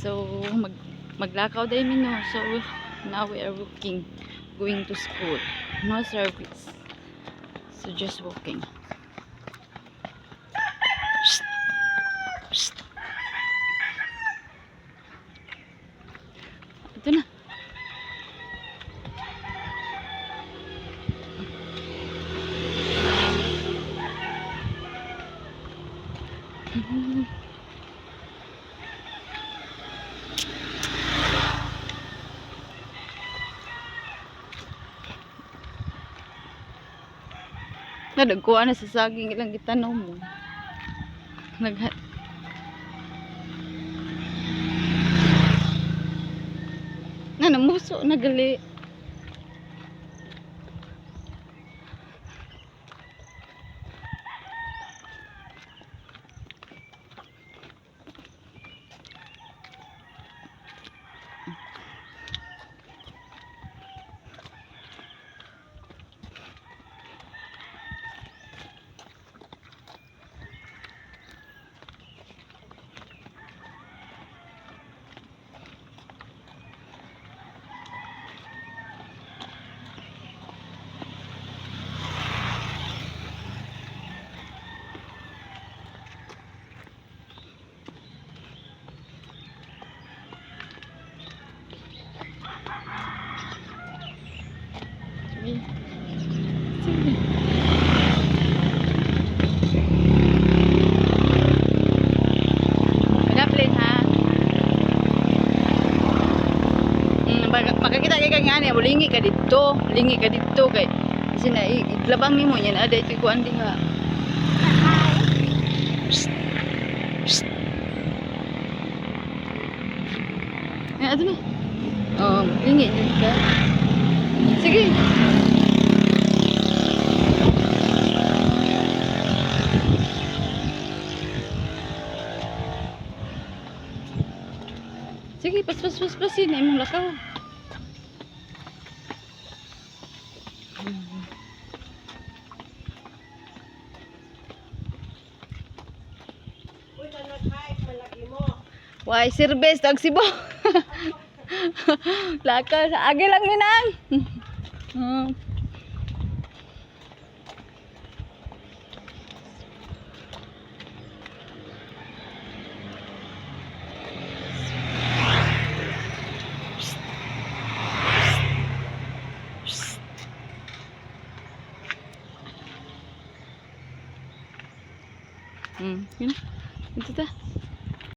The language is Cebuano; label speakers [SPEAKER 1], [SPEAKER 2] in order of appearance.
[SPEAKER 1] So maglakaw day mi, no. So now we are walking, going to school. No service. So just walking. Psst. Psst. Ito na. Nadagkuha na sa saging ilang gitanom mo. Nag Na namuso na gali. Sige. Sige. Pinaplin ha. Makakita kay kang ani, mulingi ka didto, lingi ka didto kay kasi na itlabang nimo yan ada ito kuan diha. Psst. Psst. Eh, ato na. Oh, lingi jud ka. Sige. Sige, pas pas pas pasin imong lakaw.
[SPEAKER 2] Uy, kanag-hike, malaki mo.
[SPEAKER 1] Why, service tag Cebu. Lakaw, agi lang ni nang. Psst. Psst. Yun. Ito ta.